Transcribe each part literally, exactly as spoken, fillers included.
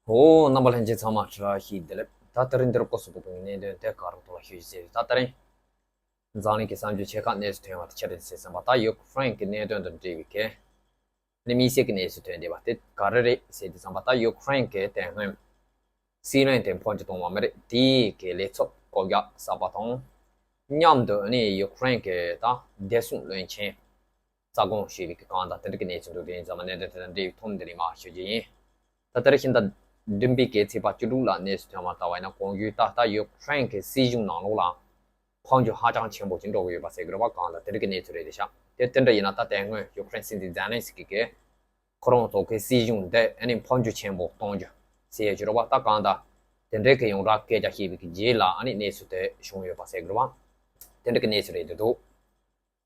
ཨོ། རྣམ་པ་ལྷན་རྒྱས་ཚང་མ་བཀྲ་ཤིས་བདེ་ལེགས། ད་དེ་རིང་འདིར་སྐོར་སུ་བབས་པའི་གནད་དོན་དེ་ག་རུ་ཐོག་ལ་ཞུ་རྒྱུ་ཟེར། ད་དེ་རིང་འཛམ་གླིང་གི་གསར་འགྱུར་ཆེ་ཁག་གནས་སུ་ཐོན་པ་དེ་ཆི་རེད་ཟེར་ཙམ་པ། ད་ཡུཀ་རེན་གྱི་གནད་དོན་དང་འབྲེལ་བའི་གལ་ནི་དམིགས་བསལ་གྱི་གནས་སུ་ཐོན་བསྡད་པ་དེ་ག་རེ་རེད་ཟེར་དུས་ཙམ་པ། ད་ཡུཀ་རེན་གྱི་དེ་སྔོན་སྲིད་བློན་དེ་འཕོ་འགྱུར་བཏང་བ་མ་རེད། དེའི་གི་ལས་ཚབ་བསྐོ་བཞག་གསར་པ་དང་མཉམ་དུ་ནི་ཡུཀ་རེན་གྱི་ད་བདེ་སྲུང་བློན་ཆེན་རྩ་དགོངས་ཞུས་པའི་གི་གང་དང་དེ་འདྲ་གི་གནས་ཚུལ་འདུག་དེ་ཡིན་ཙང་མ་གནད་དོན་དེ་དང་འབྲེལ་བའི་ཐོག་འདི་ནས་མར་ཞུ་རྒྱུ་ཡིན། ད་ལྟ་རེ་ཤིན་ཏུ་བདུན་པའི་གི་ཚེས་པ་བཅུ་དྲུག་ལ་གནས་སུ་ཐོན་པ་ལྟ་བ་ཡིན་ན། གོང་ཞུས་ད་ལྟ་ཡུཀ་རེན་གྱི་སྲིད་གཞུང་ནང་ལོགས་ལ་འཕོ་འགྱུར་ཧ་ཅང་ཆེན་པོ་ཅིག་འགྲོ་གི་ཡོད་པ་ཟེར་གི་རེད་པ། གང་ལྟར་དེ་འདྲ་གི་གནས་ཚུལ་རེད་དེ་ཤག་དེ་དེ་འདྲ་ཡིན་ན་ད་དེ་སྔོན་ཡུཀ་རེན་སྲིད་འཛིན་ཛེ་ལན་སི་ཀི་གིས་ཁོ་རང་ཚོ་གི་སྲིད་གཞུང་འདི་ཨ་ནི་འཕོ་འགྱུར་ཆེན་པོ་གཏོང་རྒྱུ་ཟེར་ཡ་ཅིག་རེད་པ། ད་གང་ལྟར་དེ་འདྲའི་གི་ཡོངས་གྲགས་སྐད་ཆ་བཤད་པའི་གི་རྗེས་ལ་ཨ་ནི་གནས་ཚུལ་དེ་བྱུང་ཡོད་པ་ཟེར་གི་རེད་པ། དེ་འདྲ་གི་གནས་ཚུལ་རེད་འདུག་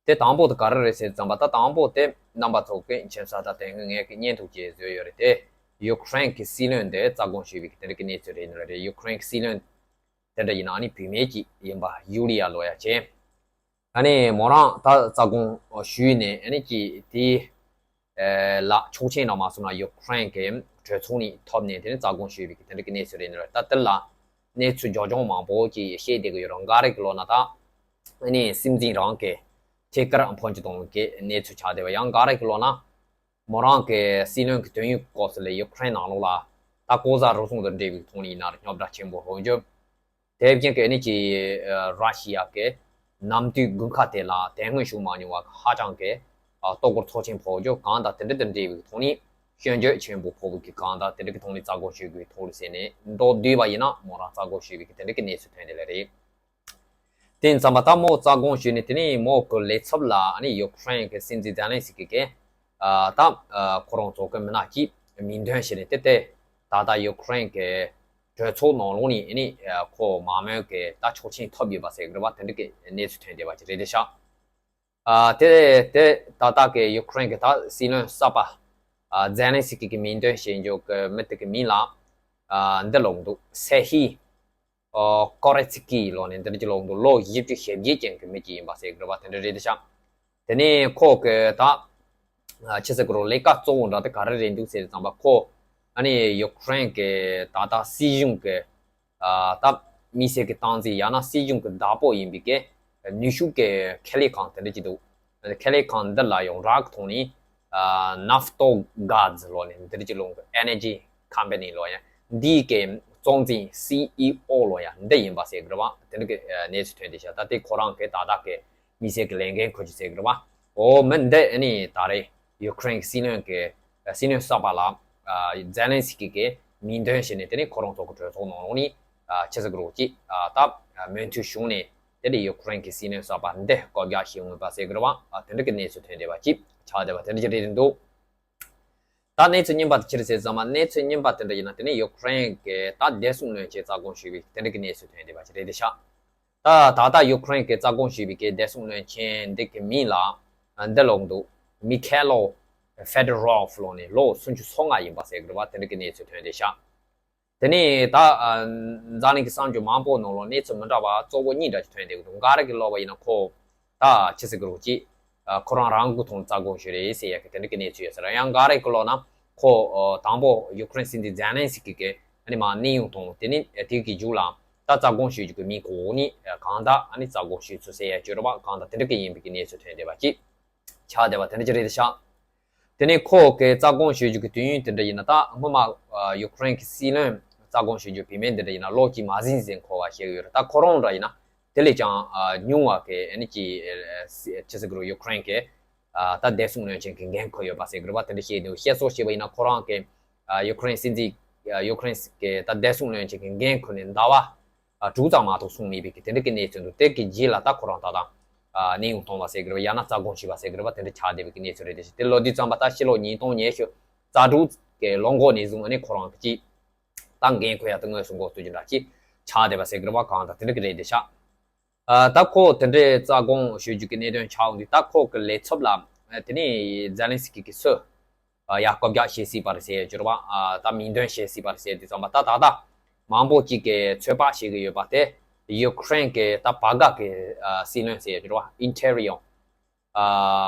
དེ་དང་པོ་དེ་ག་རེ་རེད་ཟེར་ཙམ་པ། ད་དང་པོ་དེ་རྣམ་པ་ཚོ་གི་མཁྱེན་གསལ་ད་དེ་སྔོན་ངས་ཀྱི་བརྙན་ཐུང་ཅིག་བཟོས་ཡོད་རེད་དེ། ཡུཀ་རེན་གྱི་སྲིད་བློན་དེ་རྩ་དགོངས་ཞུས་པའི་དེ་འདྲ་གི་གནས་ཚུལ་རེད་ནི་རེད། ཡུཀ་རེན་གྱི་སྲིད་བློན་དེ་འདྲ་ཡིན་ན་ཨ་ནི་བུད་མེད་ཅིག་ཡིན་པ་ཡུ་ལི་ཡ་ལོ་ཡ་ཅན། ཨ་ནི་མོ་རང་ད་རྩ་དགོངས་ཞུས་ནས་ཨ་ནི་ཅིག་དེ་ལ་ཆོག་མཆན་རང་མ་སོང་ན་ཡུཀ་རེན་གྱི་གྲོས་ཚོགས་ནས་ཐོབ་ནས་དེ་ནི་རྩ་དགོངས་ཞུས་པའི་དེ་འདྲ་གི་གནས་ཚུལ་རེད་ནི་རེད། ད་དེ་ལ་གནས་ཚུལ་རྒྱབ་ལྗོངས་མང་པོ་ཅིག་བཤད་བསྡད་གི་ཡོད་རེད། འགའ་རེ་གི་ལོ་ན་ད་ཨ་ནི་སྲིད་འཛིན་རང་གི་ཐད་ཀར་འཕོ་འགྱུར་གཏོང་གི་གནས་ཚུལ་ཆགས་བསྡད་པ། ཡང་འགའ་རེ་གི་ལོ་ན་མོ་རང་གི་སྲིད་བློན་གྱི་དུས་ཡུན་སྐབས་སུ་ལ་ཡུཀ་རེན་ནང་ལོགས་ལ་ད་ལྐོག་ཟ་རུལ་སུངས་དང་འབྲེལ་བའི་ཐོག་ནས་ཡིན་ན་རྙོག་དྲ་ཆེན་པོ་ལྷོ་འཇོམས། དེ་བཞིན་གྱི་ཨ་ནི་ཅི་ར་ཤི་ཡ་གི་གནམ་གྲུའི་དགུན་ཁ་དེ་ལ་དེ་སྔོན་བྱུང་མ་མྱོང་བ་ཧ་ཅང་གི་ལྟོ་གོས་ཚབས་ཆེན་ཕོག་རྒྱུ་གང་དང་དེ་འདྲ་དང་འབྲེལ་བའི་ཐོག་ནས་སྐྱོན་བརྗོད་ཆེན་པོ་ཕོག་པའི་གི་གང་དང་དེ་འདྲ་གི་ཐོག་ནས་རྩ་དགོངས་ཞུ་དགོས་ཐོག་ལ་ཟེར་ནས་མདོར་བསྡུས་པ་ཡིན་ན་མོ་རང་རྩ་དགོངས་ཞུ་བའི་གི་དེ་འདྲ་གི་གནས་ཚུལ་ཐོན་དེ་ལ་རེད། དེ་ཡིན་ཙམ་པ་ད་མོ་རྩ་དགོངས་ཞུས་ནས་དེ་ནས་མོ་གི་ལས་ཚབ་ལ་ཨ་ནི་ཡུཀ་རེན་གི་སྲིད་འཛིན་ཛེ་ལན་སི་ཀི་གིས་ཨ་ད་ཨ་ཁོ་རང་ཚོ་གི་མི་སྣ་གཅིག་མིང་འདོན་བྱས་ནས་དེ་དེ་ད་ལྟ་ཡུཀ་རེན་གི་གྲོས་ཚོགས་ནང་ལོགས་ནས་ཨ་ནི་ཨ་ཁོ་མང་མོས་གི་ད་ཆོག་མཆན་ཐོབ་ཡོད་པ་ཟེར་གི་རེད་པ། དེ་འདྲ་གི་གནས་ཚུལ་ཐོན་བསྡད་པ་ཅིག་རེད་དེ་ཤག་ཨ་དེ་དེ་ད་ལྟ་གི་ཡུཀ་རེན་གི་ད་སྲིད་བློན་གསར་པ་ཨ་ཛེ་ལན་སི་ཀི་གི་མིང་འདོན་བྱེད་འཇོག་གི་མི་དེ་གི་མིང་ལ་ཨ་འདི་ལབ་འདུག་སེ་ཧི་ཨོ་ཀོ་རེ་ཚི་ཀི་ལོ་ནས་འདིར་གྱི་ལོ་འདུག་ལོ་བཞི་བཅུ་ཞེ་བརྒྱད་ཅན་གྱི་མི་ཅིག་ཡིན་པ་ཟེར་གི་རེད་པ། དེ་འདྲ་རེད་དེ་ཤག་དེ་ནས་ཁོ་གི་ད་ཨ་ཆི་ཟེར་གི་རོ་ལས་ཀ་གཙོ་བོ་འདྲ་དེ་ག་རེ་རེད་འདུག་ཟེར་ཙམ་པ། ཁོ་ཨ་ནི་ཡུཀ་རེན་གི་ད་ལྟ་སྲིད་གཞུང་གི་ཨ་ད་མི་སེར་གི་སྟངས་འཛིན་ཡང་ན་སྲིད་གཞུང་གི་བདག་པོ་ཡིན་པའི་གི་ནུས་ཤུགས་གི་ཁེ་ལས་ཁང་དེ་འདྲ་ཅིག་འདུག་ཁེ་ལས་ཁང་འདི་ལ་ཡོངས་གྲགས་ཀྱི་ཐོག་ནས་ཨ་ནབ་ཏོ་གྷ་ཛི་ལོ་ནས་འདིར་གྱི་ལུང་གི་ཨེ་ནར་ཇི་ཀམ་པ་ནི་ལོ་ཡ་འདིའི་གི་གཙོ་འཛིན་སི་ཨི་ཨོ་ལོ་ཡ་འདི་ཡིན་པ་ཟེར་གི་རེད་པ། དེ་འདྲ་གི་ཨ་གནས་ཚུལ་ཐོན་བསྡད་ཤག་ད་དེ་ཁོ་རང་གི་ད་ལྟ་གི་མི་སེར་གི་ལས་འགན་འཁུར་རྒྱུ་ཟེར་གི་རེད་པ། འོ་མི་འདི་ཨ་ནི་ད་རེས་ཡུཀ་རེན་གི་སྲིད་བློན་གི་སྲིད་བློན་གསར་པ་ལ་ཨ་ཛེ་ལན་སི་ཀི་གིས་མིང་འདོན་བྱས་ནས་དེ་ནས་ཁོ་རང་ཚོ་གི་གྲོས་ཚོགས་ནང་ལོགས་ནས་ཨ་ཆི་ཟེར་གི་རེད་ཅིག་ཨ་ད་མོས་མཐུན་བྱུང་ནས་དེ་ནས་ཡུཀ་རེན་གི་སྲིད་བློན་གསར་པ་འདི་བསྐོ་བཞག་བྱེད་འོས་པ་ཟེར་གི་རེད་པ། ཨ་དེ་འདྲ་གི་གནས་ཚུལ་ཐོན་བསྡད་པ་ཅིག་ཆགས་བསྡད་པ་དེ་འདྲ་ཅིག་རེད་འདུག་ད་གནས་ཚུལ་རྙིང་པ་དེ་ཅི་རེད་ཟེར་ཙམ་པ། གནས་ཚུལ་རྙིང་པ་དེ་འདྲ་ཡིན་ན་དེ་ནས་ཡུཀ་རེན་གི་ད་བདེ་སྲུང་བློན་ཆེན་རྩ་དགོངས་ཞུས་པའི་དེ་འདྲ་གི་གནས་ཚུལ་ཐོན་བསྡད་པ་ཅིག་རེད་དེ་ཤག་ད་ད་ལྟ་ཡུཀ་རེན་གི་རྩ་དགོངས་ཞུས་པའི་གི་བདེ་སྲུང་བློན་ཆེན་འདི་གི་མིང་ལ་འདི་ལབ་འདུག་མི་ཁེ་ལོ་ཧྥེ་ཏོ་རོབ་ལོ་ནས་ལོ་སུམ་ཅུ་སོ་ལྔ་ཡིན་པ་ཟེར་གི་རེད་པ། དེ་འདྲ་གི་གནས་ཚུལ་ཐོན་བསྡད་ཤག་དེ་ནས་ད་ཨ་འཛམ་གླིང་གི་གསར་འགྱུར་མང་པོ་ནང་ལོགས་གནས་ཚུལ་མི་འདྲ་བ་གཙོ་བོ་གཉིས་འདྲ་ཞིག་ཐོན་བསྡད་ཀྱི་འདུག་འགའ་རེ་གིས་ལབ་པ་ཡིན་ན་ཁོ་ད་ཆི་ཟེར་གི་རེད་ཅིག་ཨ་ཁོ་རང་རང་མགོ་ཐོན་རྩ་དགོངས་ཞུས་རེད་ཟེར་ཡ་གི་དེ་འདྲ་གི་གནས་ཚུལ་ཡོད་ས་རེད། ཡང་འགའ་རེ་གིས་ལབ་ན་ཁོ་ཨ་དང་པོ་ཡུཀ་རེན་སྲིད་འཛིན་ཛེ་ལན་སི་ཀི་གིས་ཨ་ནི་མར་གནས་དབྱུང་བཏང་དེ་ནས་དེ་གི་མཇུག་ལ་ད་རྩ་དགོངས་ཞུ་རྒྱུ་གི་མིང་གོ་ནི་གང་ལྟར་ཨ་ནི་རྩ་དགོངས་ཞུས་ཚུལ་ཟེར་ཡ་ཅིག་ཡོད་རེད་པ། གང་ལྟར་དེ་འདྲ་གི་ཡིན་པའི་གི་གནས་ཚུལ་ཐོན་བསྡད་པ་ཅིག་ཆགས་བསྡད་པ་དེ་འདྲ་ཅིག་རེད་ཤག་དེ་ནས་ཁོ་གི་རྩ་དགོངས་ཞུ་རྒྱུ་གི་དུས་ཡུན་དེ་འདྲ་ཡིན་ན་ད་སྔོན་མ་ཨ་ཡུཀ་རེན་གྱི་སྲིད་བློན་རྩ་དགོངས་ཞུ་རྒྱུ་བུད་མེད་འདི་འདྲ་ཡིན་ན་ལོ་གཅིག་མ་ཟིན་ཟིན་འཁོར་བ་ཞིག་ཡོད་རེད། ད་ཁོ་རང་འདྲ་ཡིན་ན་དེ་ལས་ཀྱང་ཨ་ཉུང་བ་གི་ཨ་ནི་ཅི་ཨ་ཅི་ཟེར་གི་རེད། ཡུཀ་རེན་གྱི་ཨ་ད་བདེ་སྲུང་བློན་ཆེན་གྱི་འགན་འཁུར་ཡོད་པ་ཟེར་གི་རེད་པ། དེ་འདྲ་བཤད་འདུག་བཤད་སྲོལ་བྱས་པ་ཡིན་ན་ཁོ་རང་གི་ཨ་ཡུཀ་རེན་སྲིད་འཛིན་ཨ་ཡུཀ་རེན་གྱི་ད་བདེ་སྲུང་བློན་ཆེན་གྱི་འགན་འཁུར་ནས་ཟླ་བ་ཨ་དྲུག་ཙམ་མ་གཏོགས་སོང་མེད་པའི་གི་དེ་འདྲ་གི་གནས་ཚུལ་འདུག་དེ་གི་རྗེས་ལ་ད་ཁོ་རང་ད་ལྟ་ཨ་གནས་དབྱུང་གཏོང་བ་ཟེར་གི་རེད་པ། ཡང་ན་རྩ་དགོངས་ཞུས་པ་ཟེར་གི་རེད་པ། དེ་འདྲ་ཆགས་བསྡད་པའི་གི་གནས་ཚུལ་རེད། དེ་བཞིན་དེ་ལོ་དུས་ཙམ་པ་ད་ཕྱི་ལོ་ཉིས་སྟོང་ཉི་ཤུ་རྩ་དྲུག་གི་ལོ་འགོ་ནས་བཟུང་ཨ་ནི་ཁོ་རང་གི་ཅིག་ད་འགན་འཁུར་ཡ་ད་དངོས་སུ་འགོ་བཙུགས་རྒྱུ་འདྲ་ཅིག་ཆགས་བསྡད་པ་ཟེར་གི་རེད་པ། གང་ལྟར་དེ་འདྲ་གི་རེད་དེ་ཤག་ཨ་ད་ཁོ་དེ་འདྲའི་རྩ་དགོངས་ཞུ་རྒྱུ་གི་གནད་དོན་ཆགས་འོང་དུས་ད་ཁོ་གི་ལས་ཚབ་ལ་ཨ་དེ་ནས་ཛེ་ལན་སི་ཀི་གིས་སུ་ཨ་ཡར་བསྐོ་བཞག་བྱེད་སྲིད་པ་རེད་ཟེར་གྱི་རེད་པ། ཨ་ད་མིང་འདོན་བྱེད་སྲིད་པ་རེད་ཟེར་དུས་ཙམ་པ་ད་ད་ལྟ་མང་པོ་ཅིག་གིས་ཚོད་དཔག་བྱེད་ཀྱི་ཡོད་པ་དེ་ཡུཀ་རེན་གྱི་ད་བར་འགག་གི་ཨ་སྲིད་བློན་ཟེར་གྱི་རེད་པ། ཨིན་ཊེ་རི་ཡོ་ཨ་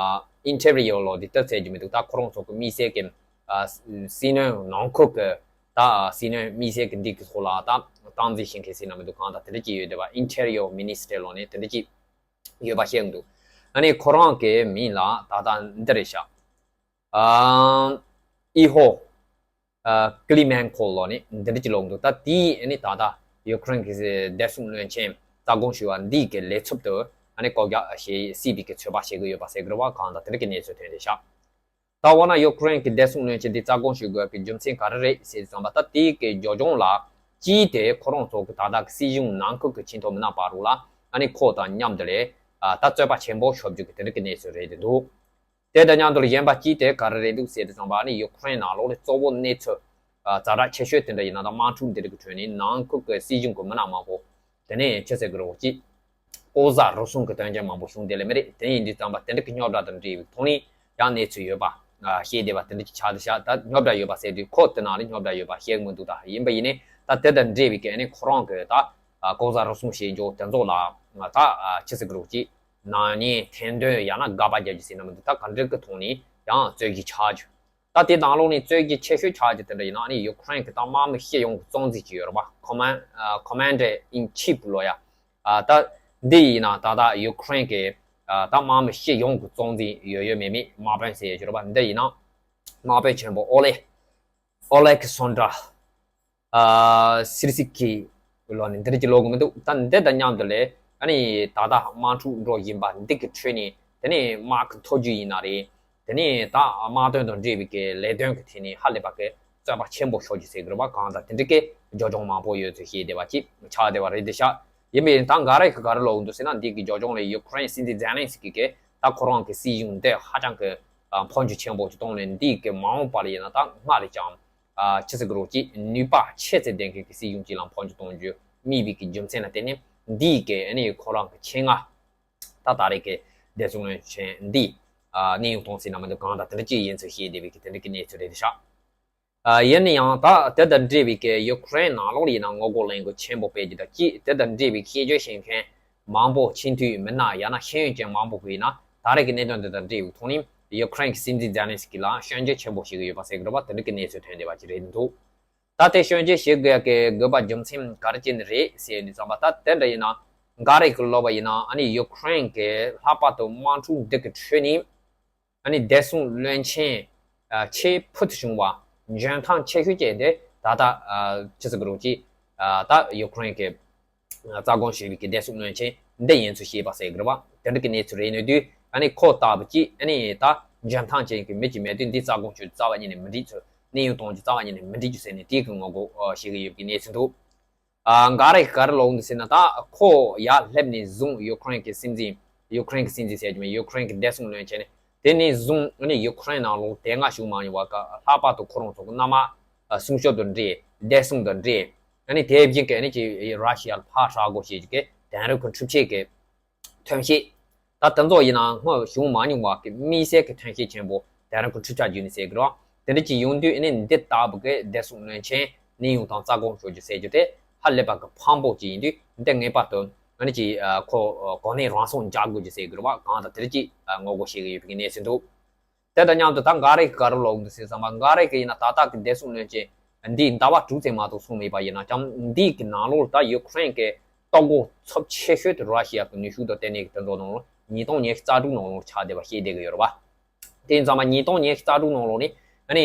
ཨིན་ཊེ་རི་ཡོ་ལོ་འདི་ལྟར་ཟེར་གྱི་མི་འདུག་ད་ཁོ་རང་ཚོ་གི་མི་སེར་གྱི་ཨ་སྲིད་བློན་ནང་ཁུལ་གྱི་ད་ ད་སྲིད་བློན་དམིགས་བསལ་གྱི་འདི་གི་ཐོག་ལ་ད་སྟངས་འཛིན་བྱེད་མཁན་ཟེར་ན་མི་འདུག་གང་ལྟར་དེ་འདྲ་ཅིག་ཡོད་བསྡད་པ། Interior Minister ལོ་ནས་དེ་འདྲ་ཅིག་ཡོད་པ་བཤད་གི་འདུག་ཨ་ནི་ཁོ་རང་གི་མིང་ལ་ད་ལྟ་འདི་རེད་ཤག་ཨ་ཨི་ཧོ་ཨ་ཀི་ལི་མན་ཁོ་ལོ་ནས་འདི་འདྲ་ཅིག་ལོག་འདུག་ད་དེ་ཨ་ནི་ད་ལྟ་ཡུ་ཀེ་རེན་གྱི་བདེ་སྲུང་བློན་ཆེན་རྩ་དགོངས་ཞུ་བ་འདི་གི་ལས་ཚབ་ཏུ་ཨ་ནི་བཀོད་རྒྱ་བྱེད་སྲིད་པའི་གི་ཚོད་དཔག་བྱེད་གི་ཡོད་པ་ཟེར་གི་རེད་བ། གང་ལྟར་དེ་འདྲ་གི་གནས་ཚུལ་ཐོན་བསྡད་ཤག་ད་འོ་ན་ཡུ་ཀེ་རེན་གྱི་བདེ་སྲུང་བློན་ཆེན་འདི་རྩ་དགོངས་ཞུ་དགོས་པའི་རྒྱུ་མཚན་ག་རེ་རེད་ཟེར་ཙམ་པ། ད་དེའི་གི་རྒྱབ་ལྗོངས་ལ་གཅིག་དེ་ཁོ་རང་ཚོ་གི་ད་ལྟ་གི་སྲིད་གཞུང་ནང་ཁུལ་གྱི་ཆིངས་ཐོག་མི་སྣ་བར་རུ་ལ་ཨ་ནི་ཁོ་དང་མཉམ་དུ་ལས་ཨ་ད་རྩོད་པ་ཆེན་པོ་ཤོར་རྒྱུ་གི་དེ་འདྲ་གི་གནས་ཚུལ་རེད་འདུག་དེ་དང་མཉམ་དུ་ལ་གཞན་པ་གཅིག་དེ་ག་རེ་རེད་འདུག་ཟེར་ཙམ་པ། ཨ་ནི་ཡུ་ཀེ་རེན་ནང་ལོགས་ལ་གཙོ་བོ་གནས་ཚུལ་ཨ་ཛ་དྲག་ཆེ་ཤོས་དེ་འདྲ་ཡིན་ན་ད་དམག་འཁྲུག་འདི་རིགས་ཀྱི་ཁྲོད་ནས་ནང་ཁུལ་གྱི་སྲིད་གཞུང་གི་མི་སྣ་མང་པོ་དེ་ནས་ཅི་ཟེར་གི་རེད་ཅིག་ལྐོག་ཟ་རུལ་སུངས་ཀྱི་དོན་རྐྱེན་མང་པོ་བྱུང་བསྡད་ལེ་མི་རེད། དེ་ཡིན་དུས་ཙམ་པ་དེ་འདྲ་གི་རྙོག་དྲ་དང་འབྲེལ་བའི་ཐོག་ནས་ཡང་གནས་ཚུལ་ཡོད་པ་ཨ་བཤད་བསྡད་པ་དེ་འདྲ་གི་ཆགས་བསྡད་ཤག་ད་རྙོག་དྲ་ཡོད་པ་ཟེར་དུས་ཁོ་དེ་ནང་ལ་རྙོག་དྲ་ཡོད་པ་བཤད་གི་མི་འདུག་ད་ཡིན་པ་ཡིན་ནའི་ད་དེ་དང་འབྲེལ་བའི་གི་ཨ་ནི་ཁོ་རང་གི་ད་ཨ་ལྐོག་ཟ་རུལ་སུངས་བྱེད་རྒྱུ་དེ་ཚོ་ལ་ད་ཨ་ཅི་ཟེར་གི་རེད་ཅིག་ནག་ཉེས་ཐེར་འདོན་ཡང་ན་དགག་པ་རྒྱག་རྒྱུ་ཟེར་ན་མི་འདུག་ད་ག་འདྲ་གི་ཐོག་ནས་ཡང་རྩོད་གཞི་ཆགས་རྒྱུ། ད་དེ་ནང་ལོགས་ནས་རྩོད་གཞི་ཆེ་ཤོས་ཆགས་རྒྱུ་དེ་འདྲ་ཡིན་ན་ཨ་ནི་ཡུ་ཀེ་རེན་གྱི་ད་དམག་མི་སྤྱི་ཡོངས་ཀྱི་གཙོ་འཛིན་ཅིག་ཡོད་རེད་པ། Command- ཨ་Commander in Chief ལོ་ཡ། ཨ་ད་འདི་ཡིན་ན་ད་ལྟ་ཡུ་ཀེ་རེན་གྱི་ཨ་ད་དམག་མི་སྤྱི་ཡོངས་ཀྱི་གཙོ་འཛིན་ཡོད་ཡོད་མེད་མེད་དམག་དཔོན་ཟེར་ཡོད་རེད་པ། འདི་ཡིན་ན་དམག་དཔོན་ཆེན་པོ་ཨོ་ལེ་ཨོ་ལེག་སོན་དྲ་ཨ་སིར་སི་ཀི་ལོ་ནས་འདིར་གྱི་ལོ་གི་མི་འདུག་ད་འདི་དང་མཉམ་དུ་ལས་ཨ་ནི་ད་ལྟ་དམག་འཁྲུག་འགྲོ་བཞིན་པ་འདི་གི་ཁྲོད་ནས་དེ་ནས་དམག་གི་མཐོ་རྒྱུགས་ཡིན་ན་རེད། དེ་ནས་ད་དམག་དོན་དང་འབྲེལ་བའི་གི་ལས་དོན་གི་ཐད་ནས་ཧ་ལས་པ་གི་རྩོད་པ་ཆེན་པོ་ཤོར་རྒྱུ་ཟེར་གི་རེད་པ། གང་ལྟར་དེ་འདྲ་གི་རྒྱབ་ལྗོངས་མང་པོ་ཡོད་ཚུལ་བཤད་བསྡད་པ་ཅིག་ཆགས་བསྡད་པ་རེད་དེ་ཤག་ཡིན་པས་ད་ག་རེ་ག་རེ་ལོག་འདུག་ཟེར་ན། འདི་གི་རྒྱབ་ལྗོངས་ལ་ཡུ་ཀེ་རེན་སྲིད་འཛིན་ཛེ་ལན་སི་ཀི་གིས་ད་ཁོ་རང་གི་སྲིད་གཞུང་འདི་ཧ་ཅང་གི་ཨ་འཕོ་འགྱུར་ཆེན་པོ་ཅིག་གཏོང་ནས་འདི་གི་མ་འོངས་པ་ལ་ཡིན་ན་ད་སྔར་ལས་ཀྱང་ཨ་ཅི་ཟེར་གི་རེད་ཅིག་ནུས་པ་ཆེ་ཚད་ལྡན་མཁན་གྱི་སྲིད་གཞུང་ཅིག་ལ་འཕོ་འགྱུར་གཏོང་རྒྱུ་དམིགས་པའི་གི་རྒྱུ་མཚན་ལ་བརྟེན་ནས་འདི་གི་ཨ་ནི་ཁོ་རང་གི་ཆེད་མངགས་ད་ད་རེས་ཀྱི་བདེ་སྲུང་བློན་ཆེན་འདི་ཨ་གནས་དབྱུང་གཏོང་སྲིད་ན་མི་འདུག་གང་ལྟར་དེ་འདྲ་ཅིག་ཡིན་ཚུལ་བཤད་བསྡད་པའི་གི་དེ་འདྲ་གི་གནས་ཚུལ་རེད་ཤག་ཨ་ཡིན་ན་ཡང་ད་དེ་དང་འབྲེལ་བའི་གི་ཡུ་ཀེ་རེན་ནང་ལོགས་ལ་ཡིན་ན་ངོ་རྒོལ་ལས་འགུལ་ཆེན་པོ་སྤེལ་རྒྱུ་དང་གཅིག་དེ་དང་འབྲེལ་བའི་སྐད་ཆ་བཤད་མཁན་མང་པོ་སྤྱི་འཐུས་མི་སྣ་ཡང་ན་ཤེས་ཡོན་ཅན་མང་པོ་གིས་ཡིན་ན་ད་རེས་ཀྱི་གནད་དོན་དེ་དང་འབྲེལ་བའི་ཐོག་ནས་ཡུ་ཀེ་རེན་གྱི་སྲིད་འཛིན་ཛེ་ལན་སི་ཀི་ལ་སྐྱོན་བརྗོད་ཆེན་པོ་བྱེད་ཀྱི་ཡོད་པ་ཟེར་གི་རེད་པ། དེ་འདྲ་གི་གནས་ཚུལ་ཐོན་བསྡད་པ་ཅིག་རེད་འདུག་ད་དེ་སྐྱོན་བརྗོད་བྱེད་དགོས་ཀྱི་དགོས་པ་རྒྱུ་མཚན་ག་རེ་བྱས་ནས་རེད་ཟེར་ནས་བསམ་པ། ད་དེ་འདྲ་ཡིན་ན་འགའ་རེ་གི་ལབ་པ་ཡིན་ན་ཨ་ནི་ཡུ་ཀེ་རེན་གྱི་ལྷག་པར་དུ་དམག་འཁྲུག་འདི་གི་ཁྲོད་ནས་ཨ་ནི་བདེ་སྲུང་བློན་ཆེན་ཨ་ཆེས་ཕུལ་དུ་བྱུང་བ་འཇོན་ཐང་ཆེ་ཤོས་བཅས་དེ་ད་ལྟ་ཨ་ཅི་ཟེར་གི་རེད་ཅིག་ཨ་ད་ཡུ་ཀེ་རེན་གྱི་ཨ་རྩ་དགོངས་ཞུས་པའི་གི་བདེ་སྲུང་བློན་ཆེན་འདི་ཡིན་ཚུལ་བཤད་པ་ཟེར་གི་རེད་པ། དེ་འདྲ་གི་གནས་ཚུལ་རེད་ནས་དུས་ཨ་ནི་ཁོ་ལྟ་བུ་ཅིག་ཨ་ནི་ད་འཇོན་ཐང་ཅན་གྱི་མི་ཅིག་མེད་དུས་འདི་རྩ་དགོངས་ཞུ་རྩ་བ་ཉིད་ནས་མི་འགྲིག་ཚུལ། གནས་དབྱུང་གཏོང་རྒྱུ་རྩ་བ་ཉིད་ནས་མི་འགྲིག་རྒྱུ་ཟེར་ནས་དེའི་གི་ངོ་རྒོལ་ཨ་བྱེད་ཀྱི་ཡོད་པའི་གནས་ཚུལ་འདུག་ཨ་འགའ་རེ་ག་རེ་ལབ་འདུག་ཟེར་ན། ད་ཁོ་ཡར་སླེབས་ནས་བཟུང་ཡུ་ཀེ་རེན་གྱི་སྲིད་འཛིན། ཡུ་ཀེ་རེན་གྱི་སྲིད་འཛིན་ཟེར་རྒྱུ་མེད། ཡུ་ཀེ་རེན་གྱི་བདེ་སྲུང་བློན་ཆེན་ནས་དེ་ནས་བཟུང་ཨ་ནི་ཡུ་ཀེ་རེན་ནང་ལོགས་དེ་སྔ་བྱུང་མ་མྱོང་བ་ག་ལྷག་པར་དུ་ཁོ་རང་ཚོ་གི་གནམ་དམག་ཨ་སྲུང་སྐྱོབ་དང་འབྲེལ། བདེ་སྲུང་དང་འབྲེལ། ཨ་ནི་དེ་བཞིན་གྱི་ཨ་ནི་ཅིག་ར་ཤི་ཡ་ལ་ཕར་ཧྲག་སྒོ་བྱེད་རྒྱུ་གི་དེང་རབས་ཀྱི་འཕྲུལ་ཆས་ཀྱི་ཐོན་སྐྱེད། ད་དེ་ཚོ་ཡིན་ན་སྔོན་བྱུང་མ་མྱོང་བ་གི་དམིགས་བསལ་གྱི་ཐོན་སྐྱེད་ཆེན་པོ་དེང་རབས་ཀྱི་འཕྲུལ་ཆ་བརྒྱུད་ནས་ཟེར་གི་རེད། དེ་འདྲ་ཅིག་ཡོང་དུས་ཨ་ནི་འདི་ལྟ་བུ་གི་བདེ་སྲུང་བློན་ཆེན་གནས་དབྱུང་དང་རྩ་དགོངས་ཞུ་རྒྱུ་ཟེར་རྒྱུ་དེ་ཧ་ལས་པ་གི་ཕངས་པོ་ཅིག་ཡིན་དུས། འདི་ངེས་པར་དུ་ཨ་ནི་ཅིག་ཨ་ཁོ་གོ་གནས་རང་སྲུང་རྒྱག་དགོས་རྒྱུ་ཟེར་གི་རེད་པ། གང་ལྟར་དེ་འདྲ་ཅིག་ཨ་ངོ་རྒོལ་བྱེད་ཀྱི་ཡོད་པའི་གནས་ཚུལ་འདུག་དེ་དང་མཉམ་དུ་ད་འགའ་རེ་ག་རེ་ལབ་འདུག་ཟེར་ཙམ་པ། འགའ་རེ་གིས་ཡིན་ན་ད་ལྟ་གི་བདེ་སྲུང་བློན་ཆེན་འདིས་ཟླ་བ་དྲུག་ཙམ་མ་གཏོགས་སོང་མེད་པ་ཡིན་ན་ཀྱང་། འདི་གི་ནང་ལོགས་ལ་ད་ཡུ་ཀེ་རེན་གྱི་ལྟོ་གོས་ཚབས་ཆེ་ཤོས་དེ་ར་ཤི་ཡ་གི་ནུས་ཤུགས་དང་ལྟེ་གནས་ཀྱི་དེ་ཚོ་ནང་ལོགས་ཉིས་སྟོང་ཉི་ཤུ་རྩ་དྲུག་ནང་ལོགས་ཆགས་བསྡད་པ་ཤེས་བསྡད་ཀྱི་ཡོད་རེད་པ། དེ་ཡིན་ཙང་མ་ཉིས་སྟོང་ཉི་ཤུ་རྩ་དྲུག་ནང་ལོགས་ནས་ཨ་ནི་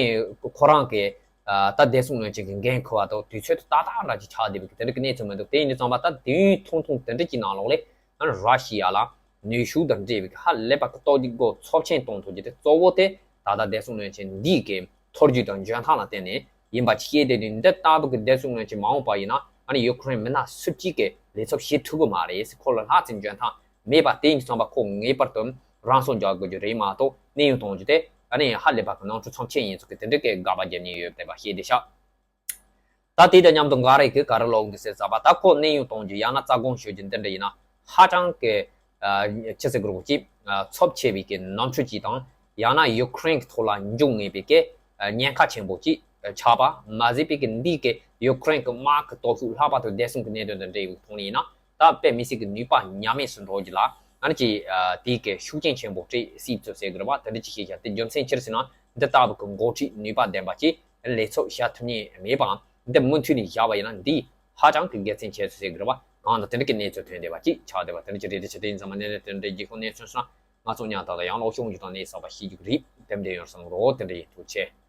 ཁོ་རང་གི་ཨ་ད་བདེ་སྲུང་བློན་ཆེན་གྱི་འགན་འཁུར་བ་དང་དུས་ཚོད་དེ་ཏག་ཏག་འདྲ་ཅིག་ཆགས་བསྡད་པའི་དེ་འདྲ་གི་གནས་ཚུལ་མི་འདུག་དེ་ཡིན་དུས་ཙམ་པ་ད་དུས་ཡུན་ཐུང་ཐུང་དེ་འདྲ་ཅིག་ནང་ལོགས་ལས་ཨ་ནི་ར་ཤི་ཡ་ལ་ནུས་ཤུགས་དང་འབྲེལ་བའི་ཧ་ལས་པ་གི་ལྟོ་གོས་ཚབས་ཆེན་གཏོང་ཐུབ་རྒྱུ་དེ་གཙོ་བོ་དེ་ད་ལྟ་བདེ་སྲུང་བློན་ཆེན་འདི་གི་མཐོ་རྒྱུགས་དང་འཇོན་ཐང་ལ་བརྟེན་ནས་ཡིན་པ་ཅིག་ཤེས་བསྡད་དུས། འདི་ལྟ་བུ་གི་བདེ་སྲུང་བློན་ཆེན་མ་འོངས་པ་ཡིན་ན་ཨ་ནི་ཡུ་ཀེ་རེན་མི་སྣ་སུ་གཅིག་གིས་ལས་ཚབ་བྱེད་ཐུབ་ཀྱི་མ་རེད། ཁོ་ལ་ལྷག་ཙམ་འཇོན་ཐང་མེད་པ་དེ་ཡིན་དུས་ཙམ་པ་ཁོ་ངེས་པར་དུ་རང་སྲུང་རྒྱག་དགོས་རྒྱུ་རེད་མ་གཏོགས་གནས་དབྱུང་གཏོང་རྒྱུ་དེ་ཨ་ནི་ཧ་ལས་པ་གི་ནོར་འཁྲུལ་ཚབས་ཆེན་ཡིན་ཚུལ་གྱི་དེ་འདྲ་གི་དགག་པ་བརྒྱབ་མཁན་ཡོད་བསྡད་པ་ཤེས་བསྡད་ཤག་ད་དེ་དང་མཉམ་དུ་འགའ་རེ་གིས་ག་རེ་ལབ་འདུག་ཟེར་ཙམ་པ། ད་ཁོ་གནས་དབྱུང་གཏོང་རྒྱུ་ཡང་ན་རྩ་དགོངས་ཞུ་རྒྱུ་འདི་འདྲ་ཡིན་ན་ཧ་ཅང་གི་ཨ་ཅི་ཟེར་དགོས་རེད་ཅིག་ཨ་ཚབས་ཆེ་བའི་གི་ནོར་འཁྲུལ་ཅིག་དང་། ཡང་ན་ཡུ་ཀེ་རེན་གྱི་ཐོག་ལ་འཇོག་ངེས་པའི་གི་ཨ་ཉེན་ཁ་ཆེན་པོ་ཅིག་ཨ་ཆགས་པ་མ་ཟད་པའི་གི་འདིས་གི་ཡུ་ཀེ་རེན་གྱི་དམག་གི་སྟོབས་ཤུགས། ལྷག་པར་དུ་བདེ་སྲུང་གི་གནད་དོན་དང་འབྲེལ་བའི་ཐོག་ནས་ཡིན་ན་ད་དཔེ་མི་སྲིད་ཀྱི་ནུས་པ་ཉམས་དམས་སུ་འགྲོ་རྒྱུ་ལ་ཨ་ནི་ཅིག་ཨ་དེའི་གི་ཤུགས་རྐྱེན་ཆེན་པོ་སྤྲད་སྲིད་ཚུལ་ཟེར་གི་རེད་པ། དེ་འདྲ་ཅིག་བཤད་ཤག་དེ་རྒྱུ་མཚན་ཅི་རེད་ཟེར་ན། འདི་ལྟ་བུ་གི་འགོ་ཁྲིད་ནུས་པ་ལྡན་པ་ཅིག་ ལས་ཚོགས་བྱ་ཐུབ་མཁན་མེད་པའམ་འདི་མུ་མཐུད་ནས་བཞག་པ་ཡིན་ན། འདི་ཧ་ཅང་གི་དགེ་མཚན་ཆེ་ཤོས་ཟེར་དགོས་རེད་བ། གང་ལྟར་དེ་འདྲ་གི་གནས་ཚུལ་ཐོན་བསྡད་པ་ཅིག་ཆགས་བསྡད་པ། དེ་འདྲ་ཅིག་རེད། དེ་ཆ་དེ་ཡིན་ཙང་མ་གནས་ནས་དེ་འདྲ་རྒྱལ་ཁབ་གནས་ཚུལ་སོང་ང་ཚོ་ཉག་ཐག་ལ་ཡང་ལོག་ཤོང་རྒྱུ་དང་གནས་ས་པ་ཤེས་རྒྱུ་རེད། དེ་འདྲ་ཡོང་བསམ་རོགས། དེ་འདྲ་ཡིན། ཐུགས་རྗེ་ཆེ།